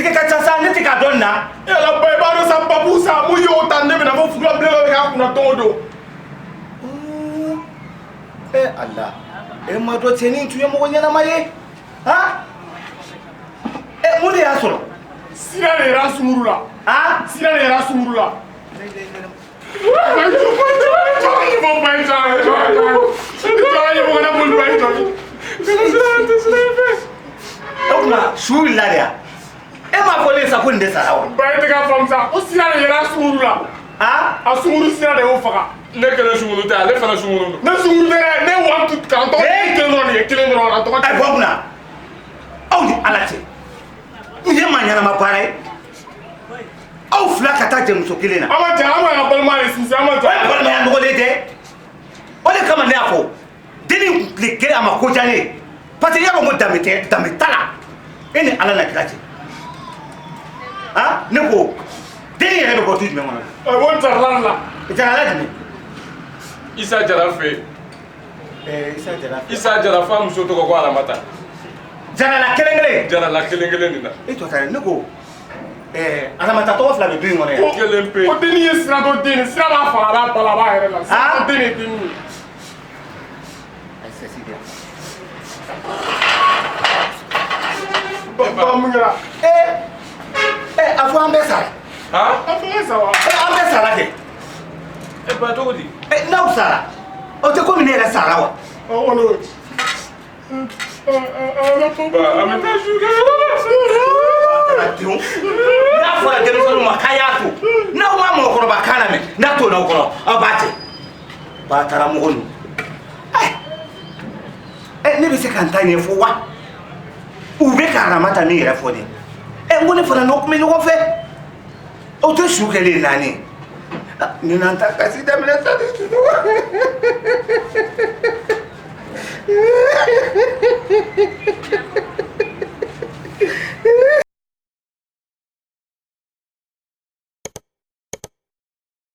terikɛ ka ca sa, ne tɛ k'a dɔn nin na. E ala ba, i b'a dɔn sa, Papu sa, mun y'o ta, ne bɛna fɔ fugula bilen dɔ bɛ k'a kunna don o don. E Ala, e ma dɔn cɛnin tun ye mɔgɔ ɲɛnama ye han. E, mun de y'a sɔrɔ? Sira de yera sunguru la. Han? Sira de yera sunguru la. O tuma su wulila de ya? E m'a fɔ ne ye sa ko nin de sara wa? Ba, e tɛ k'a faamu sa, ko sira de yera sunguru la. Han? A sunguru sira de y'o faga. Ne kelen sunguru tɛ, ale fana sunguru don. Ne sunguru tɛ dɛ, ne one two k'an tɔgɔ kelen dɔrɔn de ye, kelen dɔrɔn a tɔgɔ. A bɔ kunna, aw ni Ala cɛ, nin ye maa ɲɛnama baara ye, aw fila ka taa jɛ muso kelen na? An ma jɛ, an ma ka balimaya de sinsin, an ma O ye jɛ. balimaya nɔgɔlen tɛ. O de kama ne y'a fɔ, denni tile kelen a ma ko diya ne ye, parce que i y'a dɔn ko danbe tɛ, danbe t'a la. E ni Ala na kira cɛ, han, ne ko denni yɛrɛ bɛ bɔ du jumɛn kɔnɔ? A bɔ Jarala de la. Jarala jumɛn? Isa Jara fɛ yen. Ɛɛ, Isa Jara? Isa Jara fa muso tɔgɔ ko Aramata. Jarala kelen kelen? Jarala kelen kelen de la. E tɔ ta ye, ne ko ɛɛ, Aramata tɔgɔ fila bɛ du in kɔnɔ yan. Kelen pe. Ko denni ye siratɔ den de, sira b'a faga, a b'a bala, a b'a yɛrɛ la. Siratɔ den de ye denni ye. Ayi, sɛsi di yan. Ba, mun kɛra? Ee ee, a fɔ an bɛɛ sara. Han? A fɔ e sa wa? Ee, an bɛɛ sara kɛ. E ba, cogo di? Ee, n'aw sara, o tɛ komi ne yɛrɛ sara wa? Ɔ, o Ba, an bɛ taa su kɛ. Denw, n'a fɔra denmisɛnninw ma k'a y'a to, n'aw ma mɔgɔkɔrɔba kan lamɛn, n'a to n'aw kɔrɔ, aw b'a cɛ ba taara mɔgɔ ninnu. Ɛ, ne bɛ se ka n ta ɲɛfɔ wa? U bɛ ka Aramata min yɛrɛ fɔ dɛ, ɛ, n ko ne fana n'o tun bɛ ɲɔgɔn fɛ, o tɛ su kɛlen naani ye. Ni n'an ta kasi daminɛ sa de.